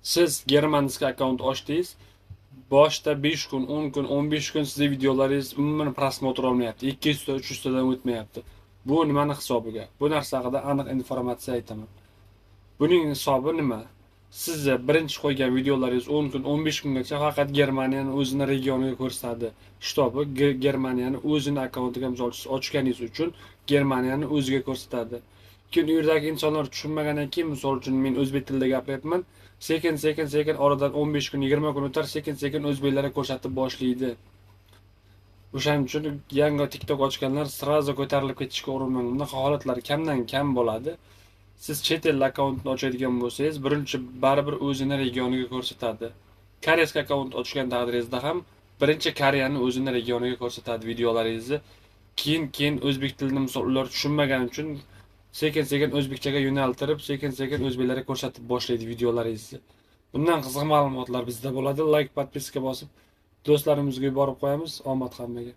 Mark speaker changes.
Speaker 1: Siz germanskiy akkaunt ochdingiz, boshida 5 kun, 10 kun, 15 kun sizni videolaringiz umuman просмотр olmayapti, 200 ta, 300 tadan o'tmayapti. Bu nimani hisobiga? Bu narsa haqida aniq informatsiya aytaman. Buning hisobi nima? Sizni birinchi qo'ygan videolaringiz 10 kun, 15 kungacha faqat Germaniyani o'zini regioniga ko'rsatadi. Shtobi Germaniyani o'zini akkauntiga, misol uchun, ochganingiz uchun Germaniyani o'ziga ko'rsatadi. Keyin u yerdagi insonlar tushunmagandan keyin, misol uchun, men o'zbek tilida gapiryapman, sekin sekin sekin oradan 15 kun, 20 kun o'tar, sekin sekin o'zbeklarga ko'rsatib boshlaydi. O'shaning uchun yangi TikTok ochganlar сразу ko'tarilib ketishga urinmang. Bunaqa holatlar kamdan kam bo'ladi. Siz chet el akkauntini ochadigan bo'lsangiz, birinchi baribir o'zini regioniga ko'rsatadi. Koreyskiy akkaunt ochgan taqdiringizda ham birinchi Koreyani o'zini regioniga ko'rsatadi videolaringizni. Keyin o'zbek tilini, misol, ular tushunmagani uchun sekin sekin o'zbekchaga yo'naltirib, sekin sekin o'zbeklarga ko'rsatib boshlaydi videolaringizni. Bundan qiziq ma'lumotlar bizda bo'ladi. Like, подписка bosib, do'stlarimizga yuborib qo'yamiz. Omad hammaga.